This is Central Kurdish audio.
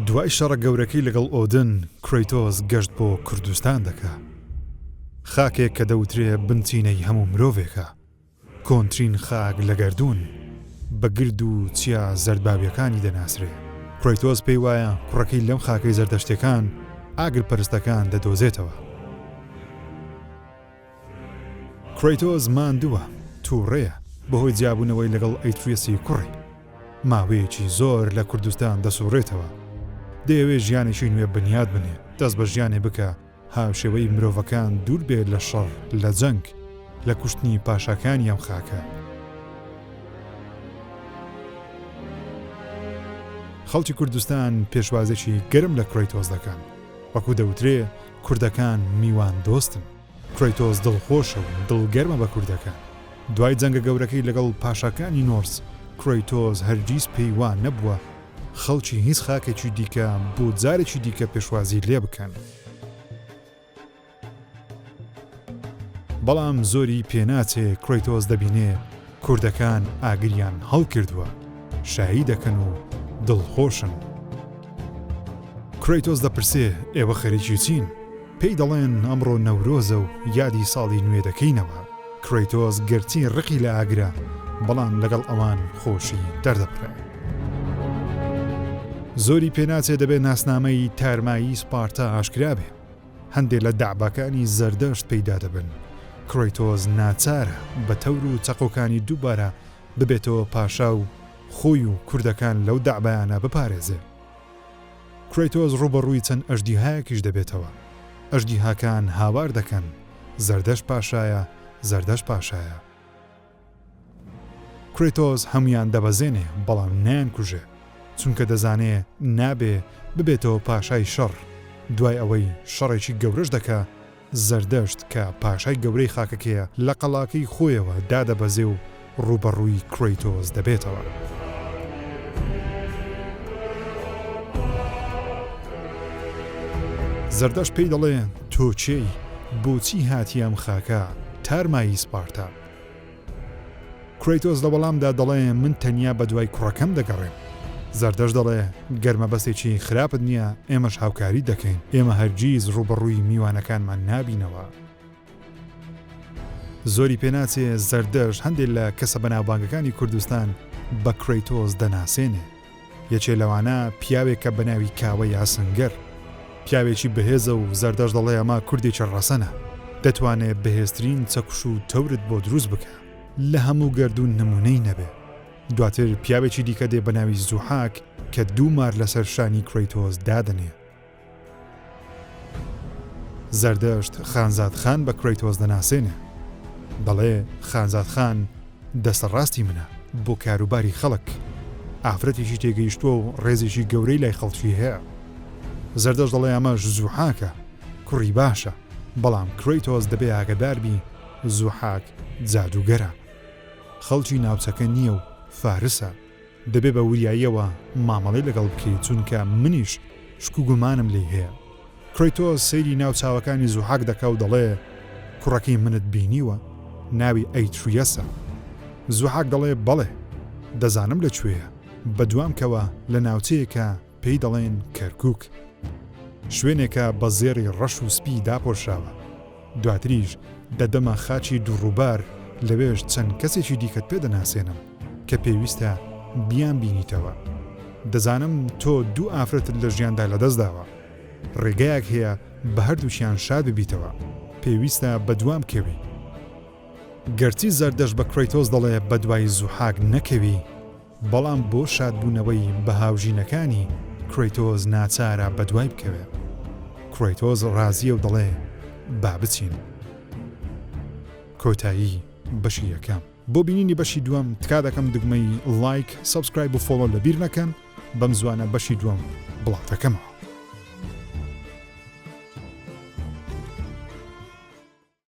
دوای شەڕە گەورەکەی لەگەڵ ئۆدن، کرەیتۆس گەشت بۆ کوردستان دەکا. خاکێک کە دەوترێ بنچینەی هەموو مرۆڤێکە. کۆنترین خاک لە گەردوون، بە گرد و چیا زەردباویەکانی دەناسرێ. کرەیتۆس پێی وایە کوڕەکەی لەم خاکەی زەردەشتیەکان، ئاگرپەرستەکان دەدۆزێتەوە. کرەیتۆس ماندووە، تووڕەیە بەهۆی جیابوونەوەی لەگەڵ ئەیتریەسی کوڕی. ماوەیەکی زۆر لە کوردستان دەسوڕێتەوە. دەیەوێ ژیانێکی نوێ بنیات بنێ، دەست بە ژیانێ بکا هاوشێوەی مرۆڤەکان دوور بێ لە شەڕ، لە جەنگ، لە کوشتنی پاشاکانی ئەم خاکە. خەڵکی کوردستان پێشوازێکی گەرم لە کرەیتۆس دەکەن. وەکو دەوترێ کوردەکان میوان دۆستن. کرەیتۆس دڵخۆشە و دڵگەرمە بە کوردەکان. دوای جەنگە گەورەکەی لەگەڵ پاشاکانی نۆرس، کرەیتۆس هەرگیز پێی وا نەبووە خەڵکی هیچ خاکێکی دیکە بۆ جارێکی دیکە پێشوازی لێ بکەن. بەڵام زۆری پێناچێ کرەیتۆس دەبینێ کوردەکان ئاگریان هەڵکردووە، شایی دەکەن و دڵخۆشن. کرەیتۆس دەپرسێ ئێوە خەریکی چین؟ پێی دەڵێن ئەمڕۆ نەورۆزە و یادی ساڵی نوێ دەکەینەوە. کرەیتۆس گەرچی ڕقی لە ئاگرە، بەڵام لەگەڵ ئەوان خۆشی دەردەبڕێ. زۆری پێناچێ دەبێ ناسنامەی تارمایی سپارتا ئاشکرا بێ. هەندێ لە دەعباکانی زەردەشت پەیدا دەبن. کرەیتۆس ناچارە بە تەور و چەقۆکانی دووبارە ببێتەوە پاشا و خۆی و کوردەکان لەو دەعبایانە بپارێزێ. کرەیتۆس ڕووبەڕووی چەند ئەژدیهایەکیش دەبێتەوە. ئەژدیهاکان هاوار دەکەن، زەردەشت پاشایە، زەردەشت پاشایە. کرەیتۆس هەموویان دەبەزێنێ، بەڵام نایانکوژێ، چونکە دەزانێ نابێ ببێتەوە پاشای شەڕ. دوای ئەوەی شەڕێکی گەورەش دەکا، زەردەشت کە پاشای گەورەی خاکەکەیە لە قەڵاکەی خۆیەوە دادەبەزێ و ڕووبەڕووی کرەیتۆس دەبێتەوە. زەردەشت پێی دەڵێ تۆ کێی؟ بۆچی هاتیە ئەم خاکە تارمایی سپارتا؟ کرەیتۆس لە وەڵامدا دەڵێ من تەنیا بەدوای کوڕەکەم دەگەڕێم. زەردەشت دەڵێ گەر مەبەستێکی خراپت نییە ئێمەش هاوکاریت دەکەین، ئێمە هەرگیز ڕووبەڕووی میوانەکانمان نابینەوە. زۆری پێناچێ زەردەشت هەندێ لە کەسە بەناوبانگەکانی کوردستان بە کرەیتۆس دەناسێنێ. یەکێ لەوانە پیاوێکە بە ناوی کاوەی ئاسنگەر. پیاوێکی بەهێزە و زەردەشت دەڵێ ئەمە کوردێکی ڕەسەنە، دەتوانێ بەهێزترین چەکوش و تەورت بۆ دروست بکا، لە هەموو گەردوون نموونەی نەبێ. دواتر پیاوێکی دیکە دێ بە ناوی زوحاک کە دوو مار لەسەر شانی کرەیتۆس دادەنێ. زەردەشت خانزاد خان بە کرەیتۆس دەناسێنێ. دەڵێ خانزاد خان دەستە ڕاستی منە بۆ کاروباری خەڵک. ئافرەتێکی تێگەیشتووە و ڕێزێکی گەورەی لای خەڵکی هەیە. زەردەشت دەڵێ ئەمەش زوحاکە، کوڕی باشە، بەڵام کرەیتۆس دەبێ ئاگەدار بی زوحاک جادووگەرە. خەڵکی ناوچەکە نییە و فارسە. دەبێ بە وریاییەوە مامەڵەی لەگەڵ بکەی چونکە منیش شک و گومانم لێی هەیە. کرەیتۆس سەیری ناو چاوەکانی زوحاک دەکا و دەڵێ کوڕەکەی منت بینیوە؟ ناوی ئەیتریەسە. زوحاک دەڵێ بەڵێ، دەزانم لە کوێیە، بەدوام کەوە لە ناوچەیەکە پێی دەڵێن کەرکوک. شوێنێکە بە زێڕی ڕەش و سپی داپۆشراوە. دواتریش دەدەمە خاکی دووڕووبار، لەوێش چەند کەسێکی دیکەت پێ دەناسێنم کە پێویستە بیانبینیتەوە. دەزانم تۆ دوو ئافرەتت لە ژیاندا لەدەست داوە. ڕێگایەک هەیە بە هەردووکیان شاد ببیتەوە. پێویستە بەدوام بکەوی. گەرچی زەردەشت بە کرەیتۆس دەڵێ بەدوای زوحاک نەکەوی، بەڵام بۆ شادبوونەوەی بە هاوژینەکانی، کرەیتۆس ناچارە بەدوای بکەوێ. کرەیتۆس ڕازییە و دەڵێ با بچین. کۆتایی بەشی یەکەم. بۆ بینینی بەشی دووەم تکا دەکەم دوگمەی like، subscribe و follow لەبیر نەکەن، بەم زوانە بەشی دووەم بڵاو دەکەمەوە.